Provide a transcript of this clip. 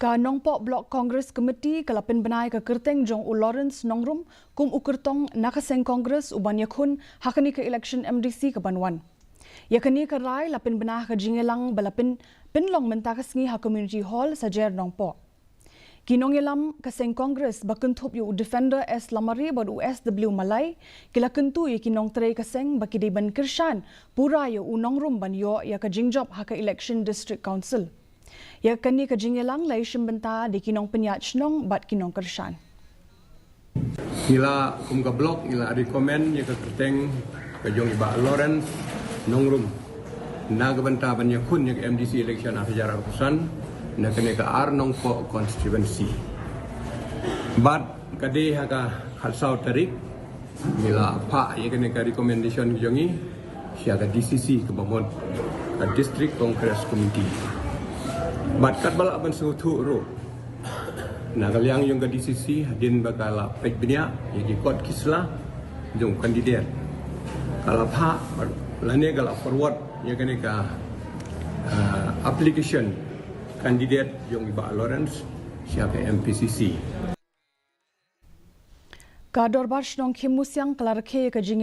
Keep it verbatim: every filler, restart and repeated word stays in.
Ka Nongpoh Block Congress Committee ka la pynbna ïa ka kyrteng jong u Lawrence Nongrum kum u kyrtong na ka seng Congress u ban ïakhun ha kane ka election M D C ka ban wan. Ïa kane ka rai la pynbna ha ka jingïalang ba la pyn, pynlong mynta ka sngi ha Community Hall Sajer Nongpoh. Ki nongïalam ka seng Congress ba kynthup ïa u Defender S Lamare bad u S W Malai ki la kyntu ïa ki nongtrei ka seng ba ki dei ban kyrshan pura ïa u Nongrum ban ïoh ïa ka jingjop ha ka election District Council. Ïa kane ka jingïalang la ïashim bynta da ki nongpynïaid shnong bad ki nongkyrshan. Ngi la, kum ka block, ngi la recommend ïa ka kyrteng ka jong i Bah Lawrence Nongrum na ka bynta ban ïakhun ïa ka M D C election ar hajar arphew san na kane ka Ar Nongpoh constituency. Bad ka dei ha ka khatsaw tarik ngi la phah ïa kane ka recommendation ka jong i sha ka D C C, kaba mut ka District Congress Committee. Bad katba lah ban sngewthuh ruh, na ka liang jong ka D C C, hadien ba ka la peit bniah ïa ki kot ki sla jong u candidate, ka la phah lane ka la forward ïa kane ka, ah, application candidate jong i Bah Lawrence sha ka M P C C. Ka Dorbar Shnong Khim Musiang ka la rakhe ïa ka jingïa